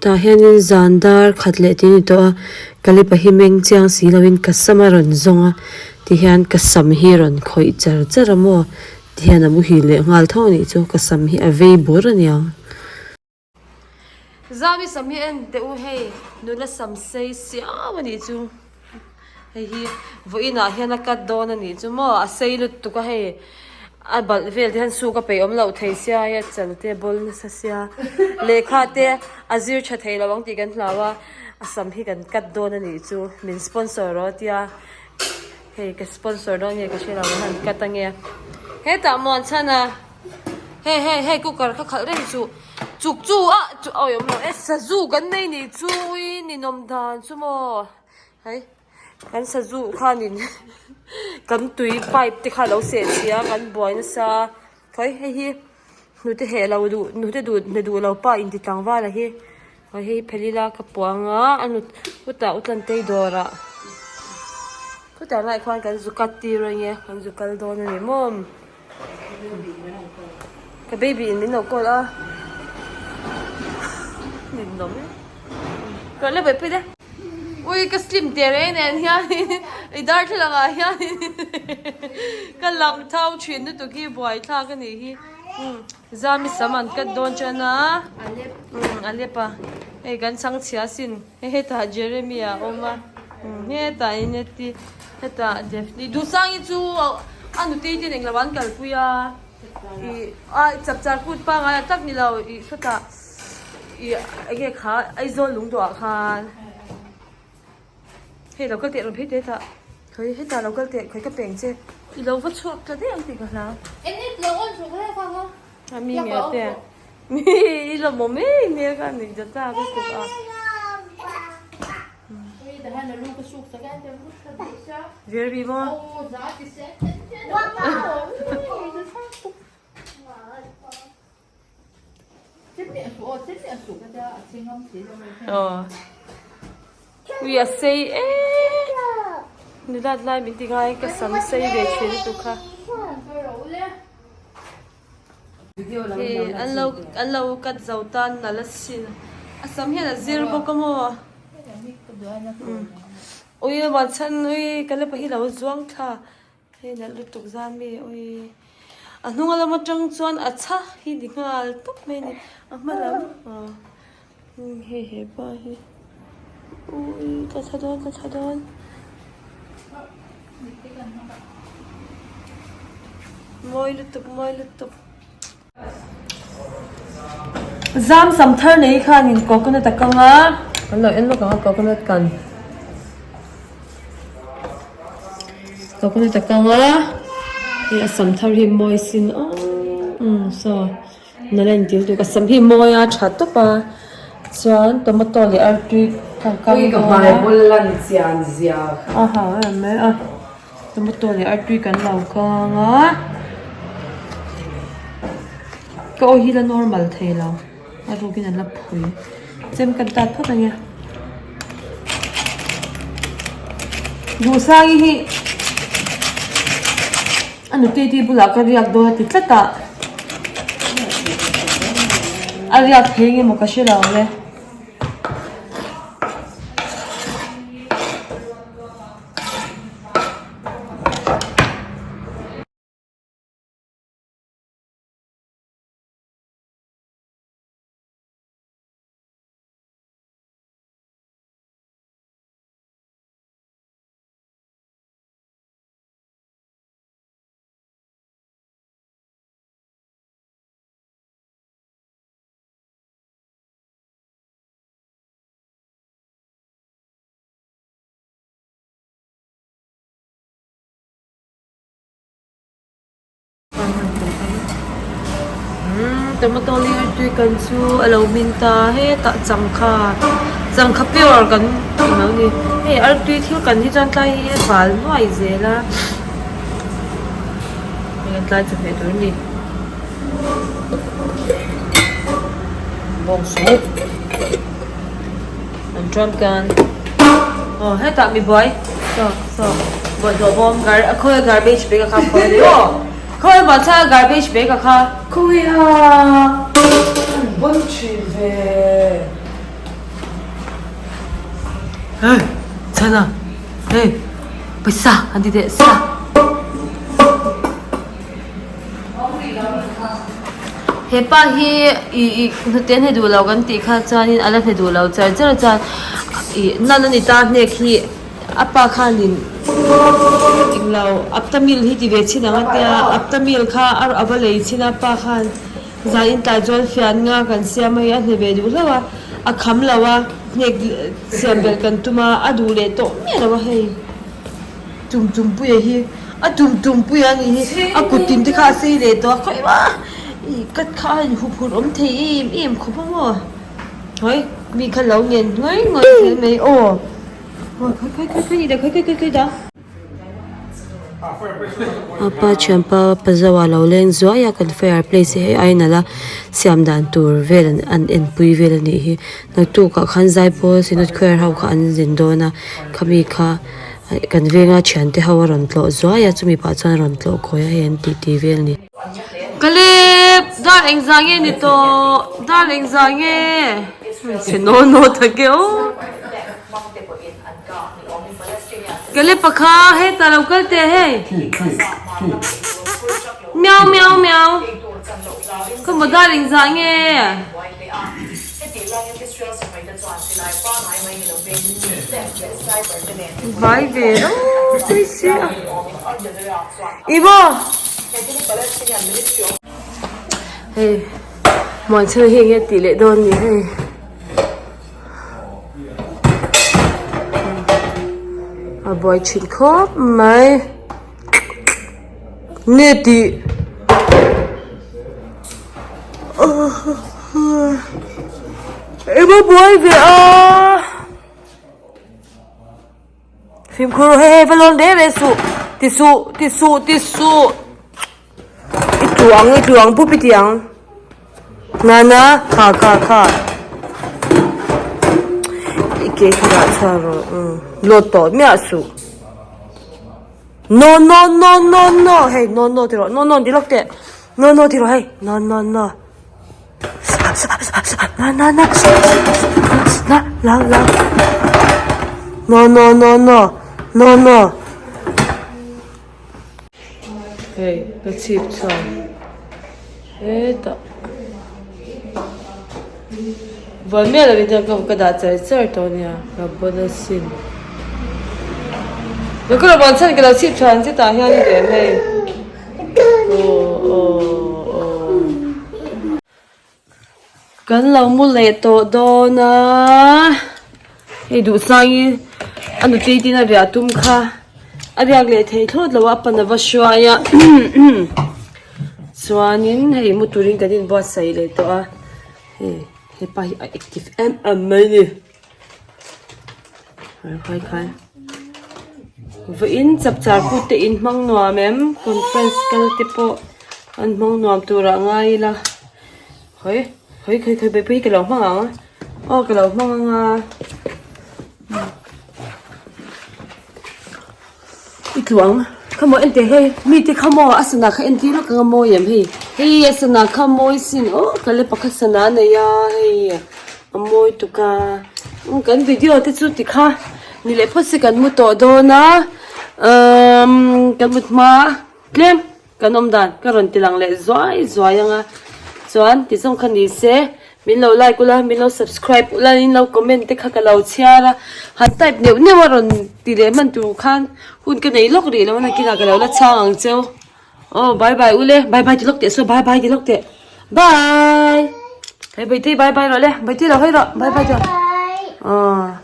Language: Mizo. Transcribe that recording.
Tah hianin zan dar khat leh tih a ni tawh a Kalipa hi meng chiang si loin ka sam a rawn zawng a tihian ka sam hi a rawn khawih char char a maw tihian a muhil leh nghal tho a nih chu ka sam hi a vei bur a niang. Zami sam hi en teh u hei nula sam sei siau a nih chu hei hi vawiin ah hian a cut dawn a nih chu maw a sei lutuk a hei a balh vel te hian suk a peih awm loh thei sia hei a chal te a bawl nasa sia lehkha te a zir tha thei lo ang tih kan hlau a a sam hi kan cut dawn a nih chu min sponsor rawh a tia hei ka sponsor dawn nge ka hre lo ang han cut ange hetah maw an chhan a hei hei hei cooker kha khalh reng chuh. Chuk chu ah chu awi awm lo e sazu kan nei nih chu ui ninawm dan chu maw hei kan sazu khanin kan tui pipe te kha alo seh chhia a kan buai nasa khawi hei hi hnute heh lo duh hnute duh hne duh lo pa inti tlangval a hi khawi hei hi phel ila ka puang a a nut chutah utlantei dawrah khutah laiah khuan kan zu cut tir ange kan zu kal dawn a ni maw. Ka baby in min lo call a min nawm e ka la buaipui le ui ka slim teh reng nen hianin i darthlalang ah hianin ka lang thau thin lutuk hi buaithlak a nih hi zami sam an cut dawn tan a a lep a hei kan chhang chhia sin hetah Jeremy a awm a hetah Ineti hetah Daphne Duhsangi chu a nutei ten englo an kalpui a ih a chapchar kut pangai ah tak nilo ih sawtah ih enge kha Aizawl lungdawh ah khan hei lo kal teh rawn phei teh hetah khawi hetah lo kal teh khawi ka peng che i lo va chhuak ta daih ang tih ka hlau a mi nge te mi i la maw mai nia ka nuih za ta ka tuk a. Jeremy maw? Ui a sei em nulat lai min ti ngai ka sam sei ve thin lutuk kha. Hei an lo an lo cut zo tan nalh asin a sam hian a zir bawk a maw ui a van chhan ui ka la pahih lo zuang thla hei nalh lutuk zan mi ui a hnung lam atang chuan a chha hi ni nghal tawp mai a ni a hma lam ah hei hepa hi ui ka thla dawn ka thla dawn. Mawi lutuk mawi lutuk. Zam sam thar nei khanin coconut a kang a kan lo en lawk ang a coconut kan coconut a kang a hei a sam thar hi mawi sin aw umm saw. Nala in dil tuk a sam hi mawi a tha tawp a chuan tomato leh artui ka kang Ui ka dawn hmai a bul lan chian zia kha. A ha em mai a tomato leh artui kan lo kang a ka aw hi la normal thei lo a rukin an la phui chem kan tat phawt ania Duhsangi hi A nutiti bulah ka riak dawn a ti tlat a, a riak thei nge maw ka hre lo le. Tomato leh artui kan chu a lo hmin ta hetah changkha changkha pure kan tih lo ni hei artui thil kan hi chuan tlai hi a bal nuai zel a hei an tlai chawhmeh tur a ni bawngsaw an ṭuan kan aw hetah mi buai saw saw bawlhhlawh bawm gar khawi a garbage bag a kha khawi a ni aw khawi a mahse a garbage bag a kha Khawi a an bawn thin ve. Hey chhana hey pawisa an ti teh sa. Hepa hi ih ih hnute hne duh lo kan tih kha chuanin a la hne duh lo char char a chuan ih nan a ni ta hnek hi a pa khanin englo aptamil hi ti ve chhin ang a tia aptamil kha a va lei chhin a pa khan zan in tlai chuan fian nga kan siam a hei a hne ve duh hlauh a a kham lo a hnek siam belh kan tum a a duh leh tawh miah lo a hei. Tum tum puia hi a tum tum puia a nih hi a kut tin te kha a sei leh tawh a khawi maw ih ka kha a in hup hur awm thei em em khawp a maw hawi mi kha lo ngen ngawi ngawi zel mai aw aw khawi khawi khawi khawi dah khawi khawi khawi dah. A pa thianpa pazawa lo leng zuai a kan fire place hi hei a inalh a siam dan tur vel an enpui vel a nih hi naktukah khan zaipawl synod choir ho kha an zin dawn a khami kha. Kan venga thiante ho a rawn tlawh zuai a, chumi pah chuan a rawn tlawh kawi a, hei an tih tih vel a ni. Kalep! Dar engzah nge ni tawh? Dar engzah nge? Hmeichhe naw naw tak e aw. Kalep pakha hetah lo kal teh hei. Miau miau miau. Ka maw dar engzah nge? Vai ve ropui si a i maw hei muanchhana hi enge tih leh dawn ni hei a buai thin khawp mai. Nge tih eng a buai ve a fimkhur rawh hei hei va lawn reng reng suh ti suh ti suh ti suh i tlu ang i tlu ang pup i ti ang nana kha kha kha i ke kha dah chhuak rawh umm lawt tawh miah suh. No no no no no hei no no ti rawh no no ti lawk teh no no ti rawh hei no no no na na na na la la no no no no no no hei ka chhip chhuak hetah Vawi miah lovin chuan ka ka dah char char tawh ania ka bon asin. Ka kawr vawn chhan ka lo chhip chhuan che tah hian i lem hei. Aw aw aw. Kan lo mu leh tawh dawn a. Hei duhsangi a nutei tin a riah tum kha a riak leh thei thlawt lo a a pan a va hruai a. Chuanin hei mu turin kan inbuatsaih leh tawh a. Hei hepa hi a active em em mai a ni khai khai vawiin chapchar kut te in hmang nuam em conference kal te pawh an hmang nuam turah ngai ila hawi hawi khawi khawi pui ka lo hmang ang aw ka lo hmang ang a. I tluang kha maw en teh hei mite kha maw a sana kha entir lawk ang a mawi em hei hei a sana kha a mawi sin aw ka le pakhat sana a nei a hei a mawi tuk a kan video te chu tikha ni leh phawt se kan mu tawh dawn a umm kan mut hma tlem. Kan awm dan ka rawn ti lang leh zuai zuai ang a, chuan ti zawng kha ni se, min lo like ula, min lo subscribe ula, in lo comment te kha ka lo chhiar a, han type neuh neuh a rawn ti leh hman tur khan hun ka nei lawk rih lo a, nakinah ka lo la chhang ang cheu. Aw bye bye ule, bye bye ti lawk teh saw, bye bye ti lawk teh, bye. Hei Baitei bye bye rawh le, Baitei lo hawi rawh, bye bye ti rawh. Aw.